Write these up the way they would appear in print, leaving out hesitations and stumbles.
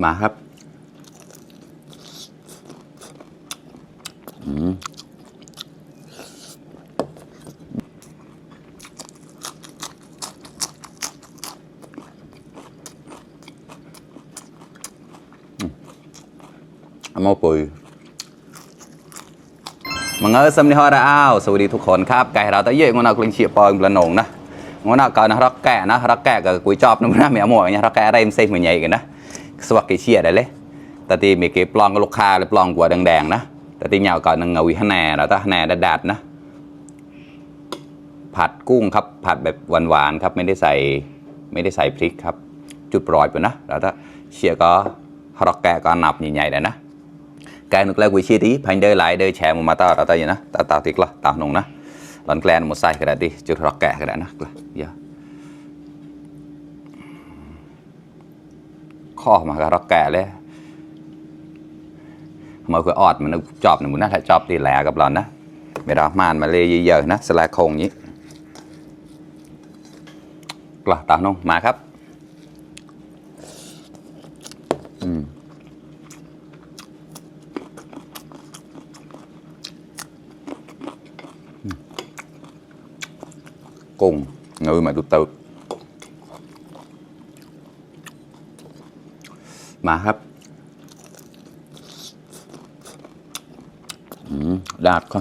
มาครับมาปุ๋ยมังเอิญสำเนียงเราอ้าวสวัสดีทุกคนครับไก่เราตะเย่งวนักลิงเฉียบปอยกระหนงนะงวนักก่อนนะรักแก่นะรักแก่กับกุยจอบนะแม่หมวยเนี่ยรักแก่อะไรมันเซ็งเหมือนใหญ่กันนะสวัสดีเชียร์ได้เลยแต่ทีมีเก็บปลองกับลูกค้าเลยปลองกว่าแดงๆนะแต่ทีเหนียวก่อนนึงเอาวิหแหน่แล้วก็แหน่ดัดๆนะผัดกุ้งครับผัดแบบหวานๆครับไม่ได้ใส่พริกครับจุดปล่อยไปนะแล้วถ้าเชียร์ก็รักแก่ก็หนับใหญ่ๆเลยนะcái nước lá quỳ chi tí phanh đời lại đời chè mà tao tao vậy nè tao thiệt là tao nồng nè lần clan một sai cái này đi chưa rõ kẻ cái này nè giờ kho mà cái rõ kẻ đấy mà cái ọt mà nó chọp này muốn nó lại chọp thì lẻ gặp lần đó bây giờ màn mà lê giờ nè sẽ lại không nhỉ là tao nồng màครับกุ้งเงยมาดูตึกมาครับดาดก็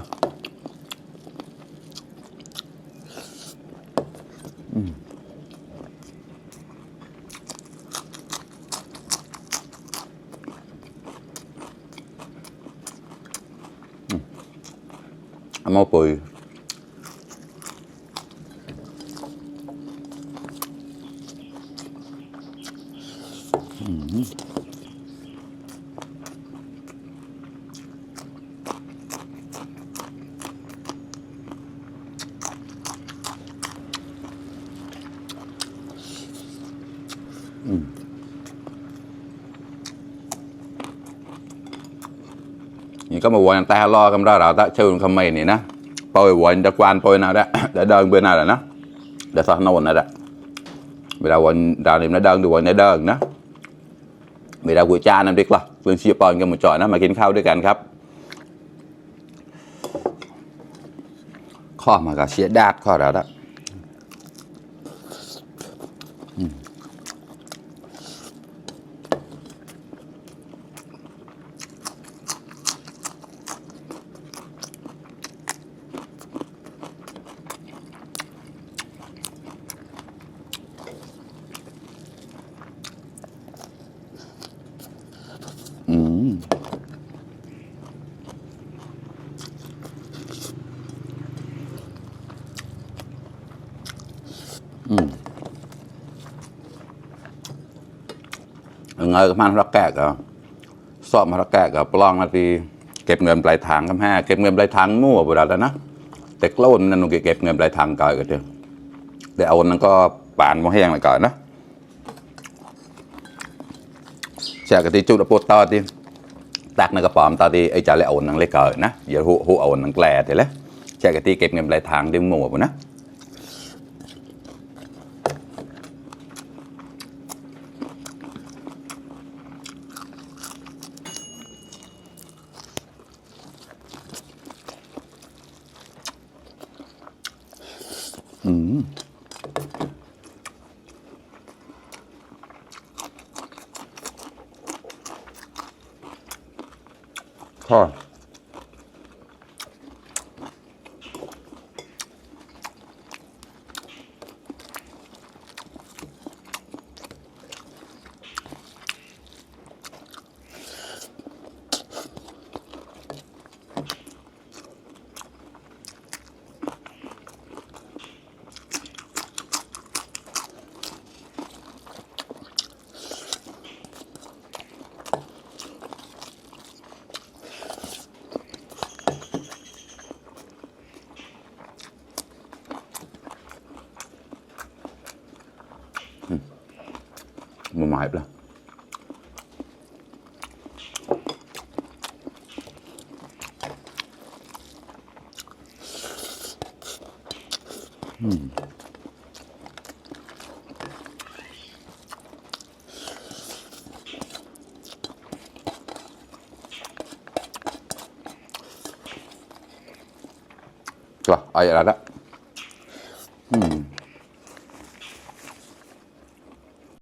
เอามาปุ๋ยนี่ก็มาวนแต่รอกันได้เราตะเชิญคำเมนนี่นะปอยวนตะกวานปอยnào đấy để đơn bên nào rồi nó để sao nóวนrồi bây giờวนđào niệm nó đơn thìวนnó đơn đó bây giờกุยจานนั่นดิกล่ะเรื่องเชียร์ปอนกันหมดจ่อยนะมากินข้าวด้วยกันครับข้อมากับเชียร์ดาดข้อแล้วละเงยมันรักแก่ก็สอบมารักแก่ก็ปลองนาทีเก็บเงินปลายทางครับแม่เก็บเงินปลายทางมั่วไปแล้วนะแต่กล้นนั่นหนูเก็บเงินปลายทางก่อนก็เถอะแต่เอานั้นก็ปานมาแห้งเลยก่อนนะแช่กะทิจุดโปตต่อทีตักในกระป๋อมต่อทีไอ้จ่าเล่เอานั่งเล็กเกินนะอย่าหูเอานั่งแกล่เถอะเลยแช่กะทิเก็บเงินปลายทางที่มั่วไปนะข้อมาหมายไปแล้ว ก็เอาอย่างนั้นละ